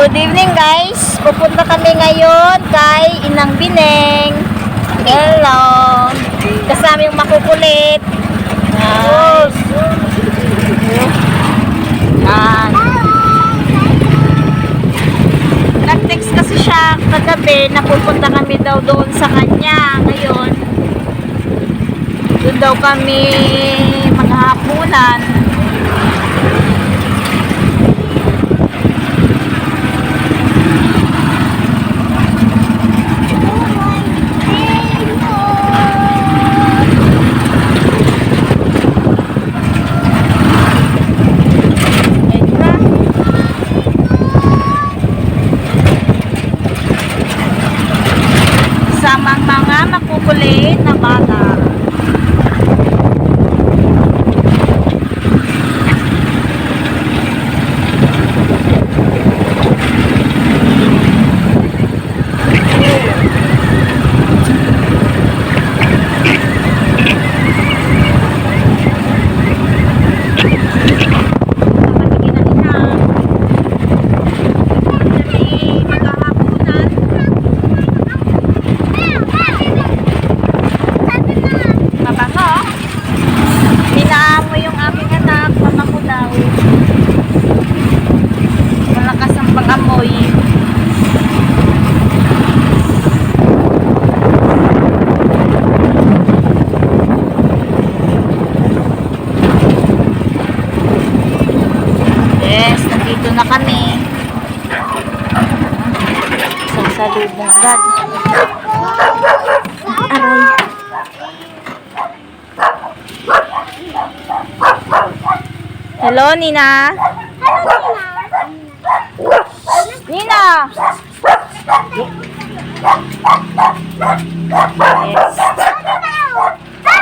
Good evening guys. Pupunta kami ngayon kay Inang Bineng. Hello. Kasama yung makukulit. Yan. Yan. Nag-text kasi siya kagabi na pupunta kami daw doon sa kanya. Ngayon, doon daw kami maghahapunan. Samang mga makukulit na bata. Yes, nandito na kami. Sasalubong agad. Aray. Hello, Nina. Nina. Yes.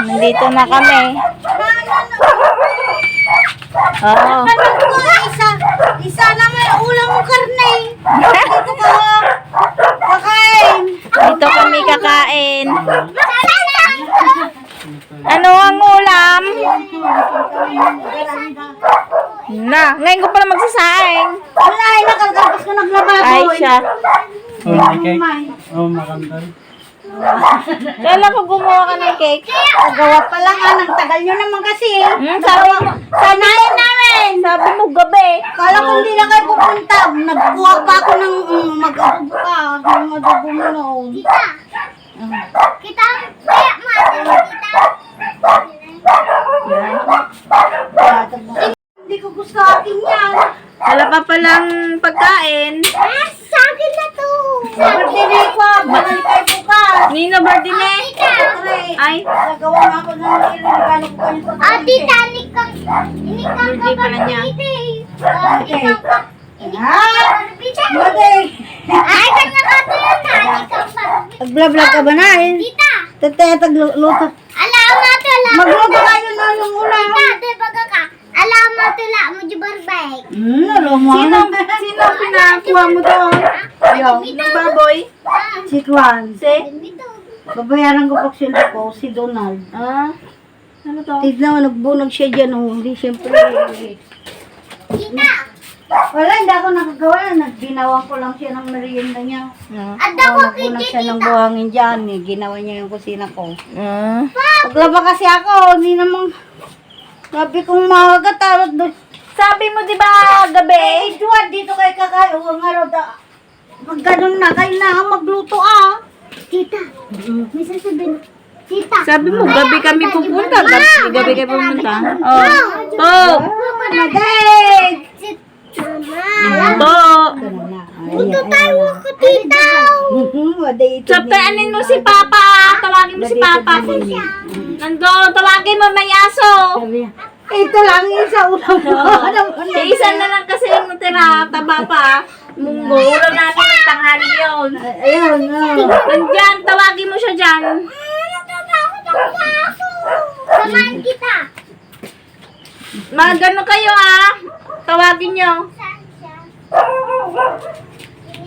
Nandito na kami. Oo. Isa naman ulam mo karne. Dito ka. Kakain. Dito kami kakain. Ano ang ulam? Na, ngayon ko pala magsasaing. Wala, nakalabas ko naglababo. Ay, siya. Oh, maganda. Kailan ko gumawa ka ng cake? Gawa pa lang ang tagal nyo naman kasi. Sabi namin. Sabi mo gabi. Kala ko hindi na kayo pupunta. Nagkuha pa ako ng mag-adobo ka. Ng adobo mo noon. Kita, kaya hindi ko gusto akin yan. Wala pa palang pagkain. Sa akin na to. Birthday ko. Balik kayo bukas. Nino birthday? Ay, Nagawa nga ako ng ilalagalo ko kayo sa birthday pala niya. Ay, kanya ka to yun. Tagblablag ka ba na eh? Tita, Tete, tagluto. alamat wala. Magluto kayo na yung ulam. Tita, di baga ka. Alamat wala mo di barbay. Alam mo. Sino pinakuha mo doon? Ayaw. Ng baboy? Si Juan. Si? Dito. Babayaran ko pagsildo ko, si Donald. Ah, ano to? Tignan mo, nagbunag siya dyan. Hindi, siyempre. Tita, Wala, hindi ako nakagawa. Nagginawan ko lang siya ng merienda niya. ada ko Nagbunag siya ng buhangin dyan. Ginawa niya yung kusina ko. Ah. Paglaba kasi ako, hindi namang... Sabi kong makakatarot doon. Sabi mo di ba gabi? Juan, dito kayo kakain. Huwag nga raw da. Magganon na kayo na magluto ah. tita. May sasabihin. Tita. Sabi mo gabi kami pupunta. Gabi kayo pupunta. Oh. Oh. Madeg! Mama. To. Punta tayo ako, tita. Madeg. Sabihanin mo si Papa. Tawagin mo si Papa. Nandun, tawagin mo may aso. Ito lang isa ulam ko. Isa na lang kasi yung natira. Taba pa. Munggo. Ulam namin ng tanghali yun. Ayun. Nandyan, tawagin mo siya dyan. Samahan kita. Magano kayo ah. Tawagin nyo.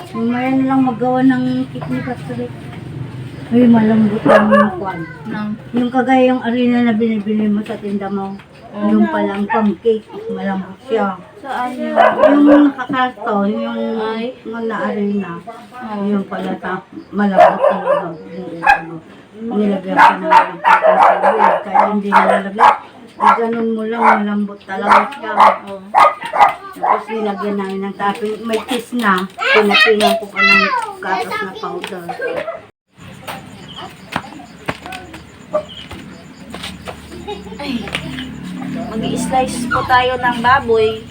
Mamaya na lang magawa ng cake ni Patrick. Ay, malambot lang yung kwan. No. Yung kagaya yung arena na binibili mo sa tinda mo. Yung palang pancake, malambot siya. Saan yun? Yung nakakarton, yung mga arena, yung pala malambot talaga. Nilagyan ka na ng pagkasabi. Kaya hindi nilalagyan. Ganun mo lang, malambot talaga siya. Tapos nilagyan namin ng topping. May cheese na. Pinapingan ko pa ng gatas na powder. Mag-i-slice po tayo ng baboy.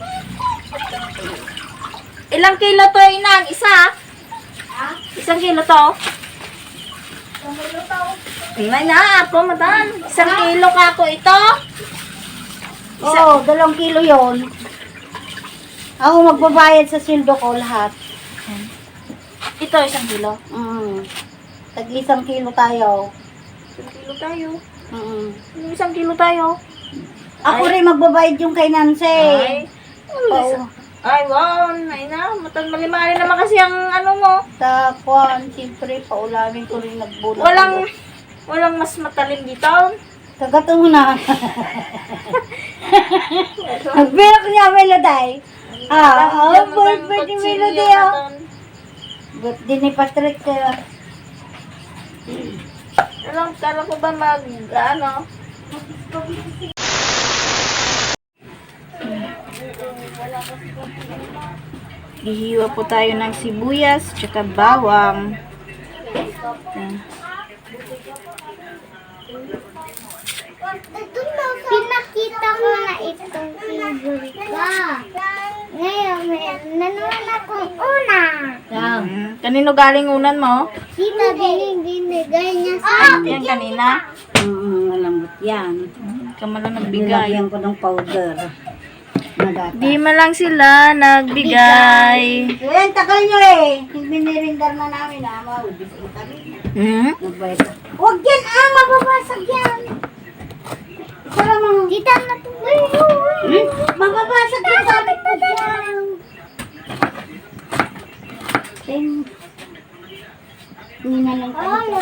Ilang kilo to, Inang? Isa? Isang kilo to? Tingnan na ako, madam. Isang kilo ka ako ito? Oo, 2 kilo yon. Ako magbabayad sa sildo ko lahat. Ito, isang kilo. Tag 1 kilo tayo. Isang kilo tayo. Mm. Isang kilo tayo. Ako rin magbabayad yung kay Nancy. Oo. Ay, wow. Ay na, malimali naman kasi ang ano mo. Sa kwan, siyempre, paulamin ko rin nagbulot. Walang mas matalim dito. Kagatunan. Nagbirak niya Meloday. Birthday ni Melody. Birthday ni Patrick. Kala ko ba ano? Hihiwa po tayo ng sibuyas, tsaka bawang. Pinakita ko na itong favorite ka. Ngayon, nanunan akong una. Kanino galing unan mo? Kita binigay niya sa akin. Yan kanina. Malambot yan. Kamala nagbigay. Nilagyan ko ng powder. Nagata. Di man lang sila nagbigay. Ayan, tagal nyo eh. Binirindar na namin maubis ang kami. Nagbayad. Huwag yan mababasag yan. Para mga... Kita na ito. Mababasag yan sabi ko dyan. Hindi na lang tayo.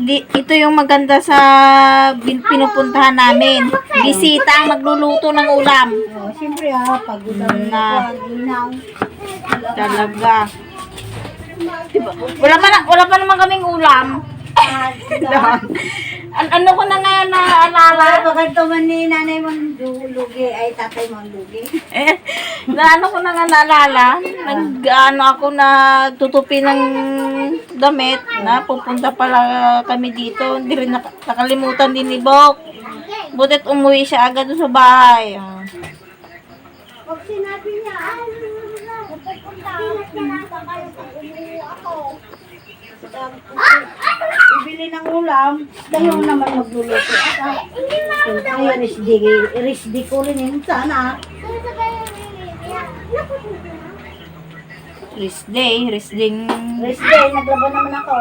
Ito yung maganda sa pinupuntahan namin. Bisita ang magluluto ng ulam. Siyempre pagod ang Na. ginaw. Talaga. Diba? Wala pa naman kaming ulam. Ano ko na ngayon naalala? Bakit tuman ni nanay mong lugi ay tatay mong lugi? Ano ko na nga naalala? Ako na tutupi ng damit na pupunta pala kami dito. Hindi rin nakalimutan din ni Bok. Butit umuwi siya agad sa bahay. Pag sinabi niya, pupunta ako, umuwi ako. Bibili ng ulam, dahil naman magluluto. Kaya risdi ko rin yun sana. Rest day, Risdi, naglaban naman ako.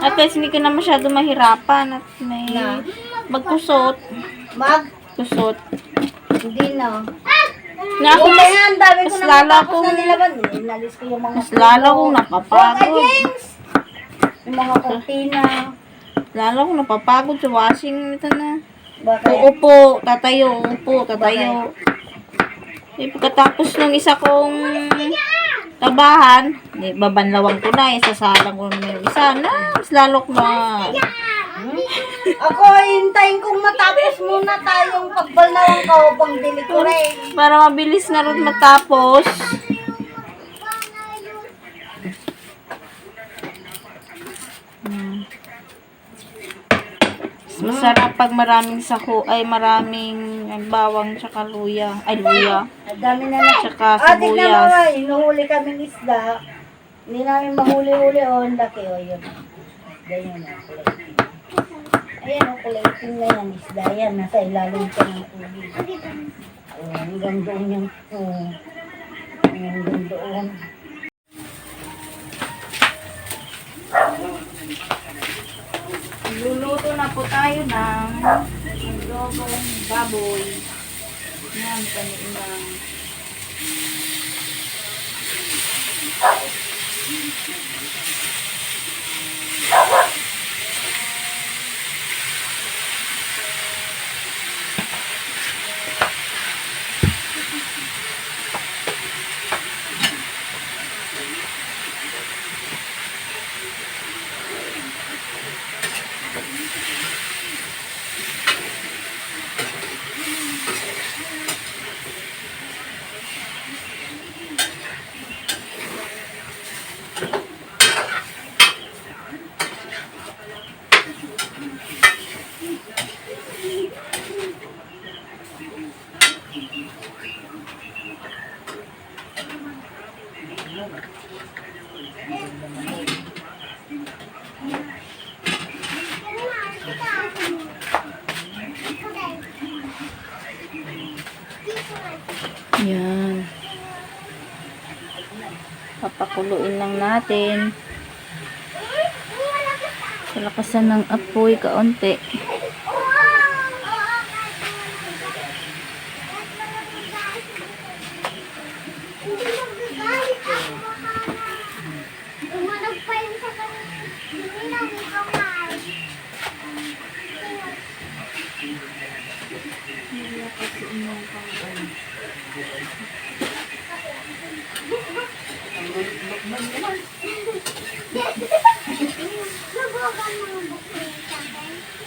At least hindi ka na masyado mahirapan at may magkusot. Kusot. Hindi na. Na ako mas lalo akong nilaban. Inalis ko yung mga... mas lalo akong napapagod. Yung mga kortina. Lalo akong napapagod sa washing. Ito na. Bakit? Uupo, tatayo, uupo, tatayo. Eh, pagkatapos ng isa kong tabahan, babanlawan ko na, sasalang ko na yung isa na, mas lalo ko na. Ako, hintayin kong matapos muna tayong pagbalnawan ko pang dilig ko rin. Para mabilis na rin matapos. Masarap pag maraming maraming bawang tsaka luya. Ay, luya. Ang dami na lang. Tsaka Tignan mo, sibuyas. hinuhuli kaming isda. Hindi namin mahuli-huli o ang laki o yun. Ganyan na, kulay. Ayan o, kulay itim na yan isda. Yan, nasa ilalim ka ng tubig. Hanggang doon yung hanggang doon. Luluto na po tayo ng adobong baboy. Yan, kanilang. Yan. Papakuluin lang natin. Palakasan ng apoy kaunti. Tumanog pa yun sa kanila. Hindi na may kamay. Nabukan mo ang bukit sa akin.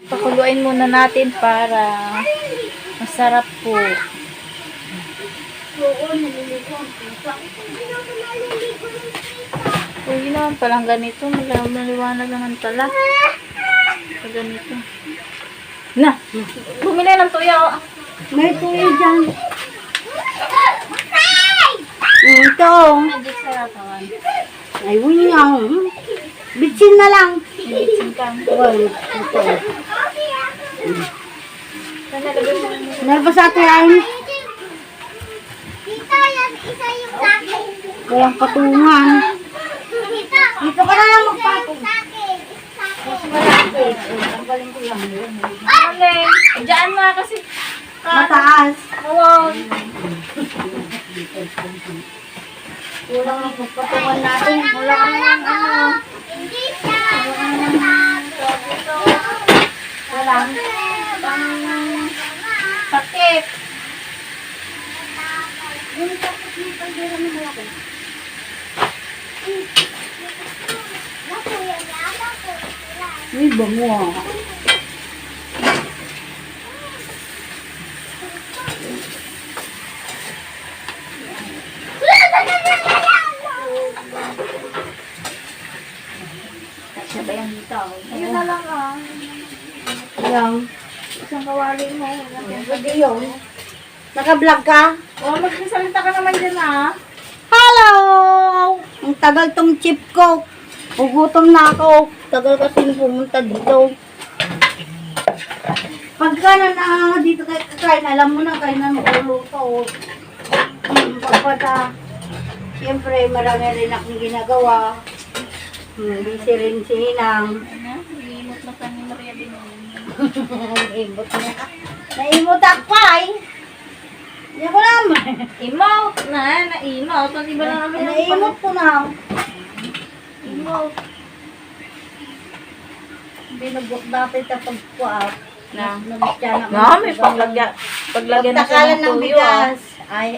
Pakuluin muna natin para masarap po. Oo, naliligo ang pusa. Hindi na ako naliligo ng tita. Uy, naman palang ganito. Maliwanag naman pala. Sa ganito. Na! Bumili ng tuyo. May tuyo dyan. Ay! Ito. Magic sarapan. Ay, winyaw. Bitsin na lang. Ibitsin ka. Well, ito. Sana lagay mo. Nervous ate ay. Tita, yan isa yung sa akin. Walang patungan. Tita, Dito ka na lang magpatong. sa akin. Sa akin. Malapit. Tanggalin ko lang. Alin? Diyan mo kasi. Mataas. Wow. Kulang ang pagpatungan natin. Wala ka na lang ano. Hindi siya. Walang. Sakit. Yung tapos yung pagdira mo malaki. Naku, yan yata ko. Uy, bango ah. Siya ba yung dito? Ayun na lang ah. Yang. Isang kawali mo. Pwede yun. Naka-vlog ka? Oh, magsasalita ka naman dyan ah. Hello! Ang tagal tong chip ko. Gugutom na ako. Tagal kasi pumunta dito. Pagka na dito kay kakain, alam mo na kayo na magluluto. Pagpata, siyempre marami rin akong ginagawa. Busy rin si Hinang. Ano? Iimot na sa ni Maria Binoy. Naimot niya. Naimot akpay. Hindi ko naman. Emote na. Na-emote. Pag iba na kami ng Naimot ko na. emote. Binugot natin sa pagkuap. Na. Nabisya na. Na, may paglagyan. Paglagyan na siya Pagtakalan ng ng tuyo ah. bigas. Ay,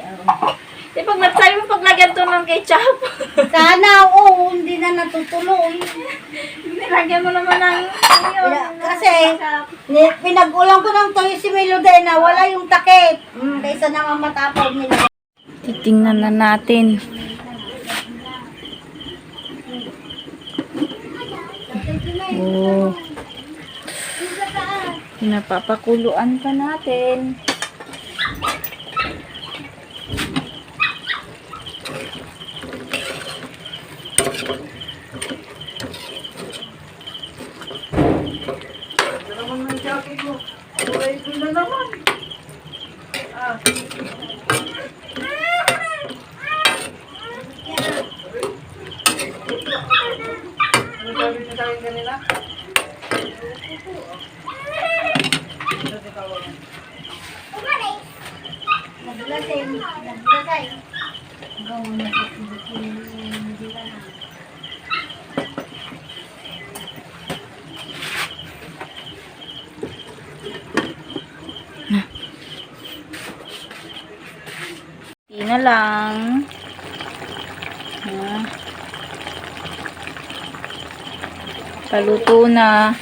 Di pag nagsabi mo paglagyan to ng ketchup. Sana, oo, hindi na natutuloy. Nilagyan mo naman ng Kasi, pinag-ulang ko ng toyo si Melody na wala yung takip. Kaysa naman matapaw nila. titingnan na natin. Oh. Pinapapakuluan pa natin. Hindi na lang. Paluto na.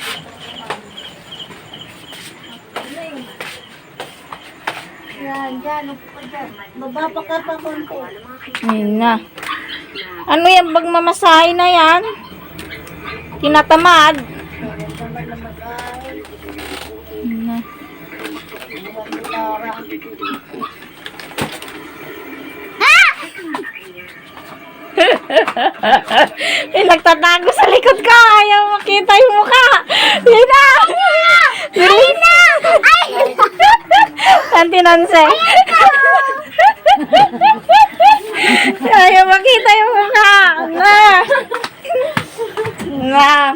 Yan, dyan. Baba pa ka pa konti. Ayun na. Ano yan? Bag mamasahe na yan? Tinatamad. Ayun na. May nagtatago sa likod ko. Ayaw makita yung mukha. Yun na. Yun na. Antinanse. Ayaw makita yung mukha.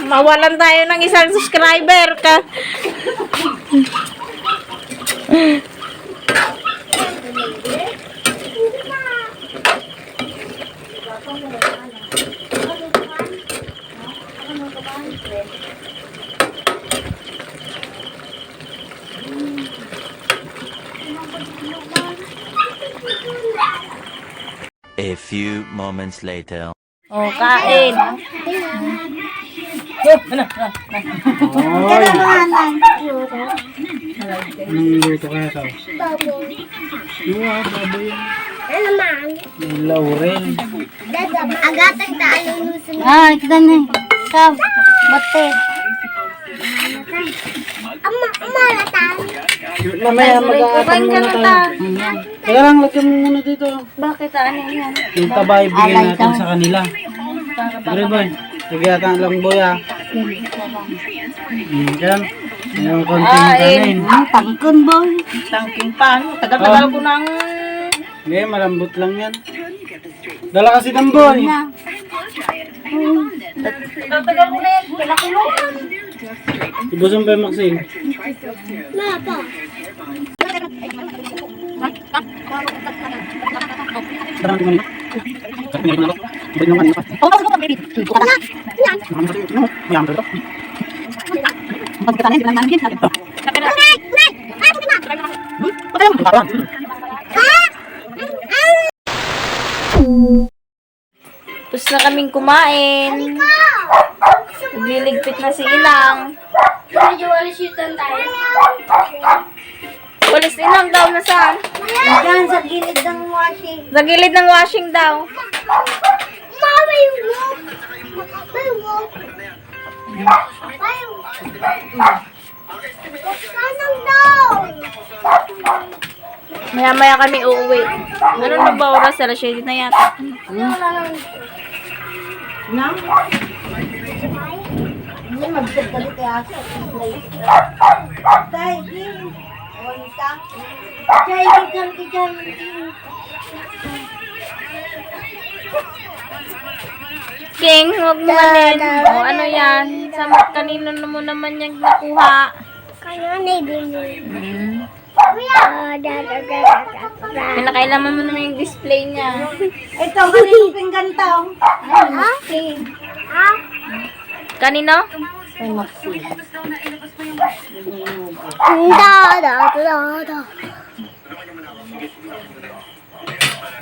Mawalan tayo ng isang subscriber ka. A few moments later. Oh, kain. Luto kaya ito? Baboy. Ano naman? Laurel. Agatag na alulusin. Kita na. Kam, bate. Malatan. Mamaya mag-aatang muna tayo. Kaya lang, lagyan mo muna dito. Bakit? Ano yan? Yung taba, ibigay natin sa kanila. Pero boy, nagyatan lang boy ah. Kaya, yung konting kanin. Tangkon boy. Tangking pan. Tagal-tagal ko ng... Hindi, malambot lang yan. Dala kasi ng boy. Tagal-tagal ko na yan. Pinakuloan. Ibusan pa yung Maxine. Mapa. Tapos na kaming kumain. Nagliligpit na si Inang. Medyo walis yung tayo. Walis Inang daw na saan? Diyan sa gilid ng washing. Sa gilid ng washing daw. Mama, may walk. May walk. May walk. Kanang daw. Maya-maya kami uuwi. Ano na ba oras? Alas 7 na yata. Nang? Hindi magdadali kaya ako. Tay, Onta. Jay, bigyan ka dyan. King, huwag mo alin. O ano yan? Kanino mo naman yung nakuha? Kaya na ibigay. Hmm. Kuya. Pinakailaman mo naman yung display niya. Ito, kanino pinggan to? Ha? Kanino? Da.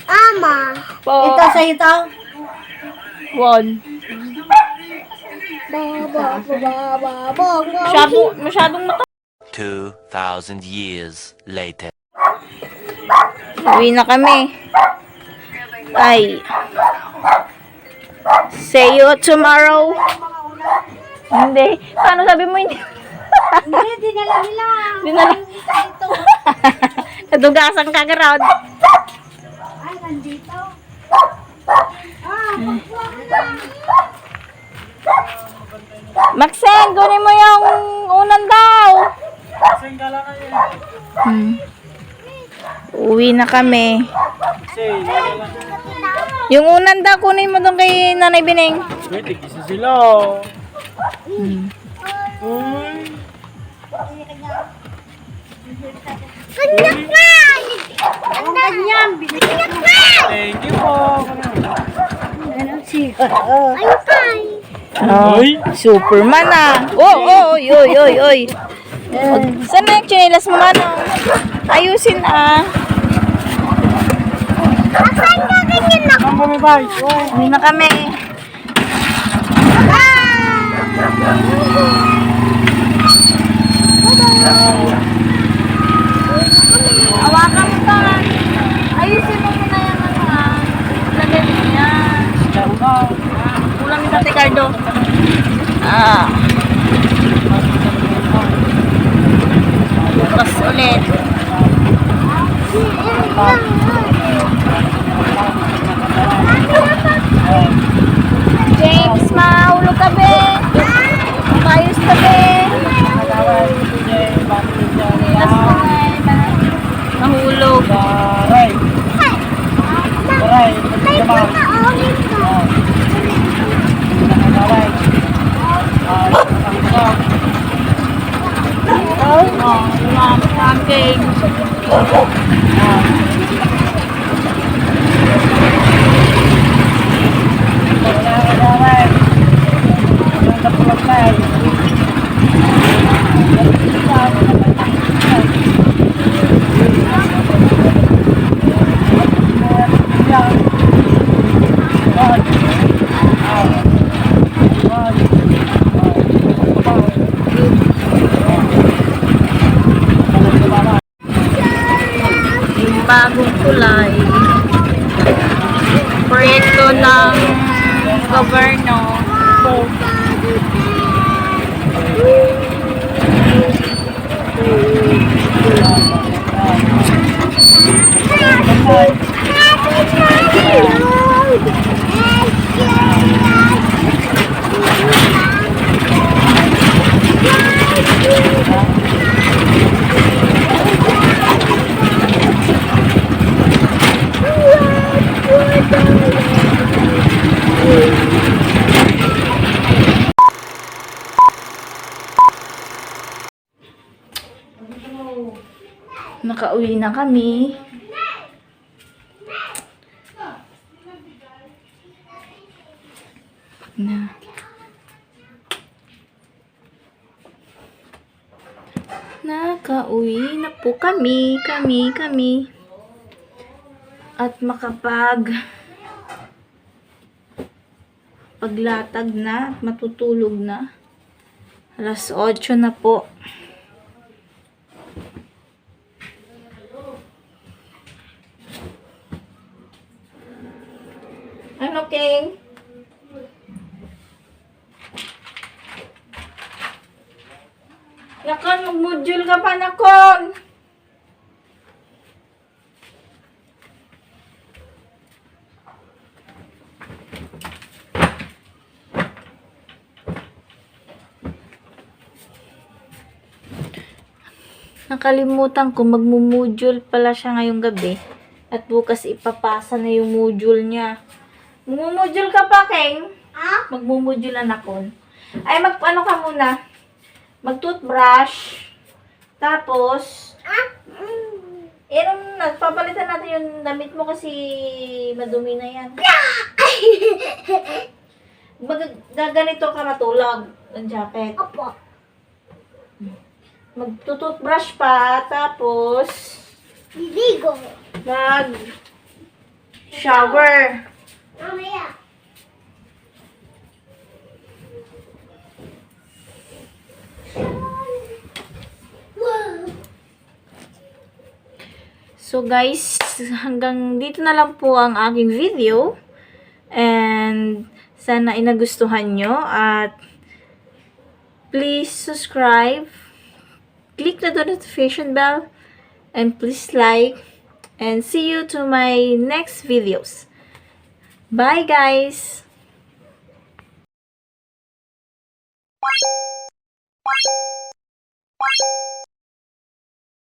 Ah, Mama. Po. Ito sa ito. One. Masyadong mata. 2,000 years later. Uwi na kami. Ay. See you tomorrow. Hindi. Paano sabi mo hindi? Hindi, dinala nila. Dinala. Nadugasan ka garod. Ay, nandito. Maxen, kunin mo yung unan daw. Kasing gala na yun. Uwi na kami. Kasi, Yung unan daw, kunin mo doon kay Nanay Bining. pwede, kisa sila. Kanyak na! Ang ganyan. Kanyak na! Thank you po. Ganun siya. Ayun kay. Oh, Superman ah. Oh, oy, oy, oy, oy. Saan na yung chinelas mo, Manong? Ayusin ah. Asan ka ganyan na? Saan kami ba? Uwi na kami. Hawakan mo ka. Ayusin mo muna yung ano ah. Lagay mo yan. Kulang ni Tate Cardo. Ah. Bukas ulit. James, mahulog ka be. Maayos ka be. Mahulog. Aray. Aray. May pataorin ka. Aray. Camping. Aray. Yung napulag na eh. Yung bagong kulay. Proyekto ng gobyerno. Nakauwi na kami. Na. Nakauwi na po kami. At paglatag na, matutulog na. Alas 8 na po. Ano, King? Nakon, mag-module ka pa, Nakon. Nakalimutan ko, magmumodule pala siya ngayong gabi. At bukas ipapasa na yung module niya. Magmumodule ka pa, King? Ah? Magmumodule na Nakon. Ay, ano ka muna? Mag-toothbrush. Tapos, papalitan natin yung damit mo kasi madumi na yan. Gaganito ka matulog ng jacket. Opo. Mag-toothbrush pa, tapos Ligo. shower. Mamaya. Wow. So guys, hanggang dito na lang po ang aking video. And sana ay nagustuhan nyo. At please subscribe. Click the notification bell. And please like. And see you to my next videos. Bye guys!